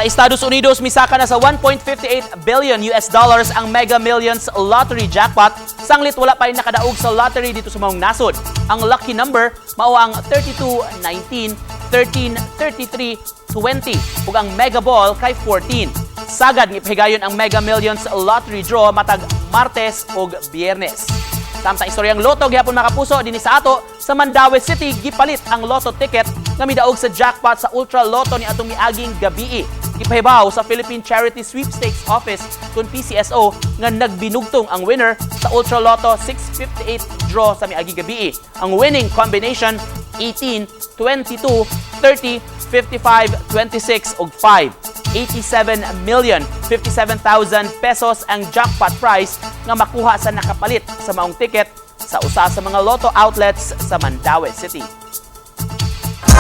Sa Estados Unidos, misaka na sa 1.58 billion US dollars ang Mega Millions lottery jackpot. Sanglit wala pa nakadaog sa lottery didto sa maong nasod. Ang lucky number mao ang 32, 19, 13, 33, 20 ug ang Mega Ball kay 14. Sagad nga ipahigayon ang Mega Millions lottery draw matag Martes ug Biyernes. Samtang istoryang lotto gihapon, mga kapuso, dinhi sa ato sa Mandaue City, gipalit ang lotto ticket nga midaog sa jackpot sa Ultra Lotto ni atong miaging gabii. Gipahibaw sa Philippine Charity Sweepstakes Office kon PCSO nga nagbinugtong ang winner sa Ultra Lotto 658 draw sa miaging gabii. Ang winning combination: 18, 22, 30, 55, 26 ug 5. 87,057,000 pesos ang jackpot prize nga makuha sa nakapalit sa maong ticket sa usa sa mga lotto outlets sa Mandaue City.